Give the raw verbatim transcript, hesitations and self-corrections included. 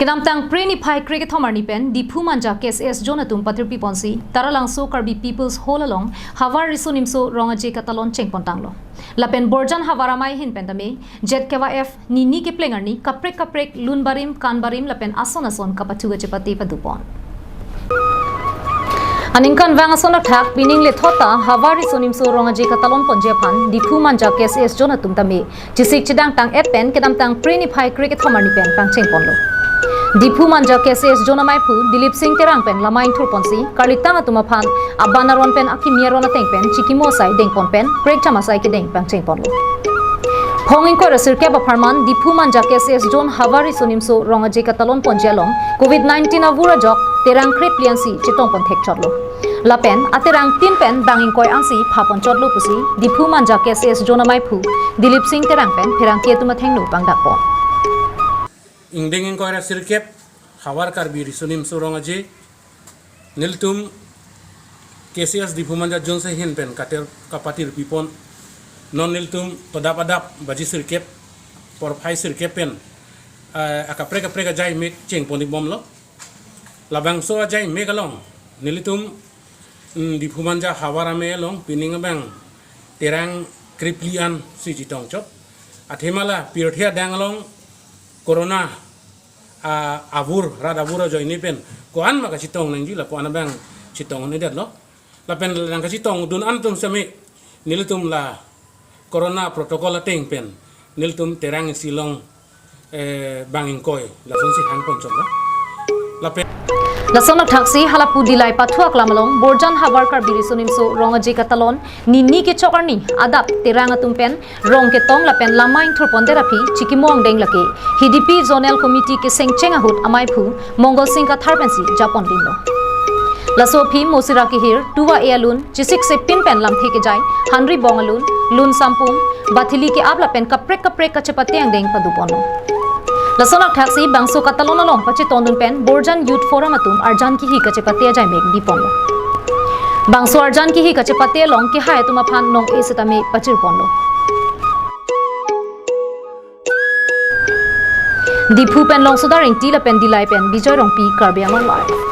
Kedamtang Phre niphai kre kethom arni pen Diphu Manja K C S Zone atum pathirpi ponsi Taralangso Karbi People's Hall along Havar Riso Nimso Rong Aje Katalon chengpon tanglo. Lapen Borjan Havar Amei ahin pen tame Z K Y F nini kepleng arni kaprek kaprek lun barim, kan barim lapen ason ason kapathu kachepate padopon. Aningkanvang ason athak pining lethot ta Havar Riso Nimso Rong Aje Katalon ponji aphan Diphu Manja K C S Zone atum tame chisik chidang tang-et pen kedamtang Phre niphai kre kethom arni pen pangcheng ponlo. Diphu Manja K C S Zone Amei aphu Dilip Sing Terang pen lamai ingthur ponsi karlitang atum aphan aban aron pen akimi aron ateng pen chikimo asai dengpon pen prekjam asai kedeng pangcheng ponlo. Phong ingkoi ra sirkep apharman Diphu Manja K C S Zone Havar Riso Nimso Rong Aje Katalon ponji along Covid nineteen avur ajok terang kre phli ansi chetongpon thekchotlo. Lapen aterang tin pen bang ingkoi ansi phapon chotlo pusi Diphu Manja K C S Zone Amei aphu Dilip Sing Terang pen pherangke atum athengno pangdakpon. Ingdeng ingkoi ra sirkep Havar Karbi Riso Nimso Rong Aje nelitum K C S Diphu Manja Zone ahin pen kater kapathirpi pon. Non nelitum padap adap baji sirkep porphai sirkep pen, eh, akaprek kaprek ajai mek chengpon bomlo. Labangso ajai mek along nelitum, mm, Diphu Manja Havar Amei along pining abang terang kre phli ansi chetongchot. Athema la pirthe adang along corona, ah, avur, rat avur ajoine pen ko-an ma kachetong nangji lapu-an abang chetong un-edetlo. Lapen lang kachetongdun an atum seme nelitum la corona protocol ateng pen nelitum terang isi along, eh, bang ingkoi lasonsi hangpon chotlo. Lapen lason athaksi halapu Dillai pathu aklam along Borjan Havar Karbi Riso Nimso Rong Aje Katalon nini kechok arni adap terang atum pen rong ketong lapen lamai ingthur pondet aphi chikimo angdeng lake Hidipi Zonal Committee kesengcheng ahut Amei aphu Mongol Sing Kathar pensi japon dinlo. Laso aphi Mosira Kehir, Tuva-e alun, Chisik Sepin pen lamthe kejai, Hanri Bong alun, Lun Sampung, Bathili ke-ap lapen kaprek kaprek kachepate angdeng padoponlo. Lason athaksi bangso katalon along pachetongdun pen Borjan Youth Forum atum arjan kihi kachepate ajai mek biponlo. Bangso arjan kihi kachepate along kehai atum aphan nong-e setame pachirponlo. Diphu pen Longsodar Ingti lapen Dillai pen Bijoy Rongpi, Karbi Anglong Live.